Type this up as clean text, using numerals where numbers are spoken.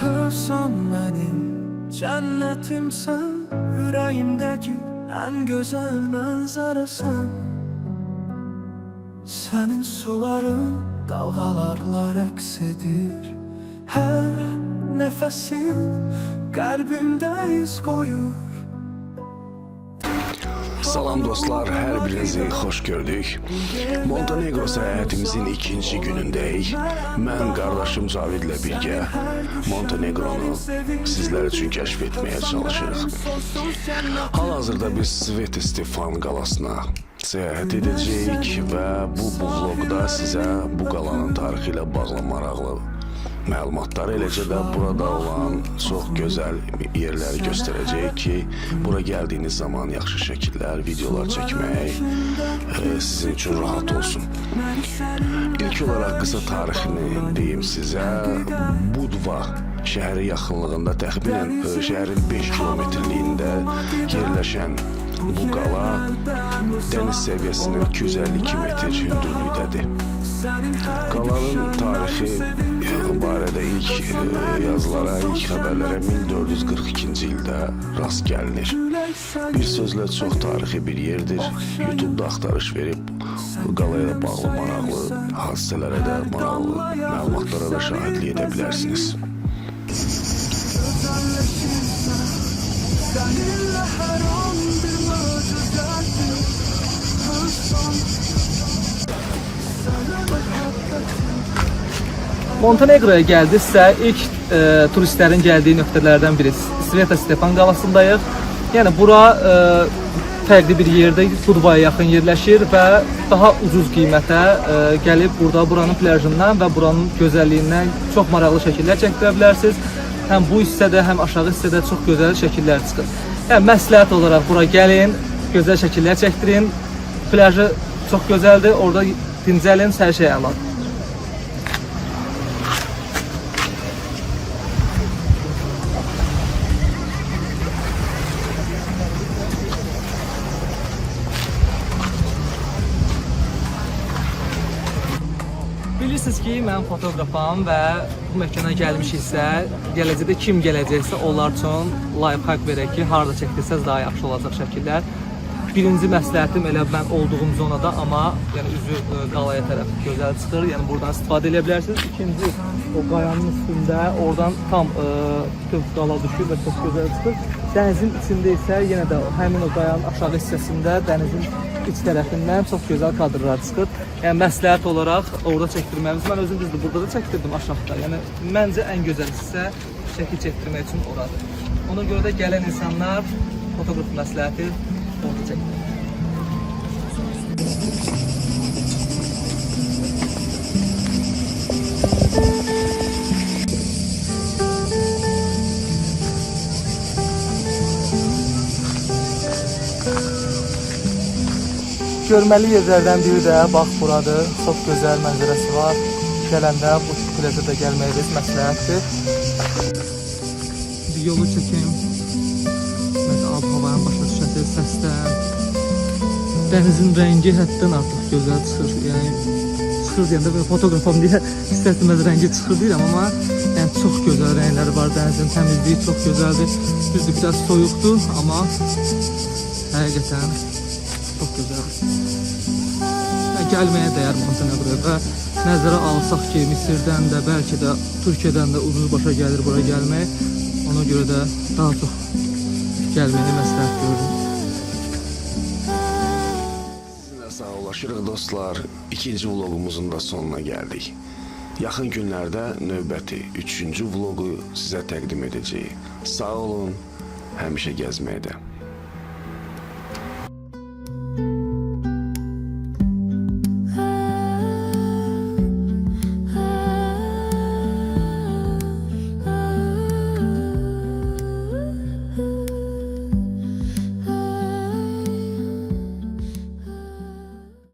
Hırsan benim cennetimsen, yüreğimdeki en güzel manzarasan. Senin suların dalgalarla rəqs edir. Her nefesin kalbimde iz koyur. Salam dostlar, hər birinizi xoş gördük. Montenegro səyahətimizin ikinci günündəyik. Mən qardaşım Cavidlə birgə Montenegronu sizlər üçün kəşf etməyə çalışırıq. Hal-hazırda biz Sveti Stefan qalasına səyahət edəcəyik və bu vloqda sizə bu qalanın tarixi ilə bağlı maraqlı məlumatlar, eləcə də burada olan çox gözəl yerləri göstərəcəyik ki, bura gəldiyiniz zaman yaxşı şəkillər, videolar çəkmək sizin üçün rahat olsun. İlk olaraq qısa tarixini deyim sizə. Budva şəhəri yaxınlığında, təxminən şəhərin 5 kilometrliyində yerləşən bu qala dəniz səviyyəsindən 252 metr hündürlükdədir. Qalanın tarixi barədə ilk yazılara, ilk xəbərlərə 1442-ci ildə rast gəlinir. Bir sözlə, çox tarixi bir yerdir. YouTube-da axtarış verib qalaya bağlı maraqlı hadisələrə də, maraqlı məlumatlara da şahidlik edə bilərsiniz. Güzelleşirsen seninle her an bir mucizedir. Hırsan sana muhabbetim. Montenegroya gəldinizsə, ilk turistlərin gəldiyi nöqtələrdən biri Sveta Stefan qalasındayıq. Yəni bura fərqli bir yerdə, Budvaya yaxın yerləşir və daha ucuz qiymətə gəlib burada buranın plajından və buranın gözəlliyindən çox maraqlı şəkillər çəkdirə bilərsiniz. Həm bu hissədə, həm aşağı hissədə çox gözəl şəkillər çıxır. Yəni məsləhət olaraq bura gəlin, gözəl şəkillər çəkdirin. Plajı çox gözəldir. Orada dincəlin, hər şey əladır. Bilirsiniz ki, mən fotoqrafam və bu məkana gəlmişiksə, gələcəkdə kim gələcəksə onlar üçün life hack verək ki, harda çəkdirsəz daha yaxşı olacaq şəkillər. Birinci məsləhətim elə mən olduğum zonada, amma yəni üzü qalaya tərəf gözəl çıxır. Yəni buradan istifadə edə bilərsiniz. İkinci, o qayanın üstündə oradan tam bütöv qala düşür və çox gözəl çıxır. Dənizin içində isə yenə də həmin o qayanın aşağı hissəsində dənizin iç tərəfindən çox gözəl kadrlar çıxır. Yəni məsləhət olaraq orada çəkdirməyimiz. Mən özüm düzdür burada da çəkdirdim aşağıda. Yəni məncə ən gözəl hissə şəkil çəkdirmək üçün oradır. Ona görə də gələn insanlar, fotoqraf məsləhəti, orada çəkdirir. Görməli yerlərdən biri də bax buradır. Çox gözəl mənzərəsi var. Gələndə bu plaja da gəlməyiniz məsləhətdir. Bir yolu çəkim. Məsələn, ab-havanı başa düşəsiniz səsdən. Dənizin rəngi həddən artıq gözəl çıxır. Yəni çıxır deyəndə belə fotoqrafam deyə istər-istəməz rəngi çıxır deyirəm, amma yəni çox gözəl rəngləri var dənizin, təmizliyi çox gözəldir. Düzdür, biraz soyuqdur, amma həqiqətən çox gözəldir. Yəni, gəlməyə dəyər Montenegroya və nəzərə alsaq ki, Misirdən də, bəlkə də Türkiyədən də ucuz başa gəlir bura gəlmək. Ona görə də daha çox gəlməyini məsləhət görürüm. Sizinlə sağollaşırıq dostlar. İkinci vloqumuzun da sonuna gəldik. Yaxın günlərdə növbəti üçüncü vloqu sizə təqdim edəcəyik. Sağ olun, həmişə gəzməkdə.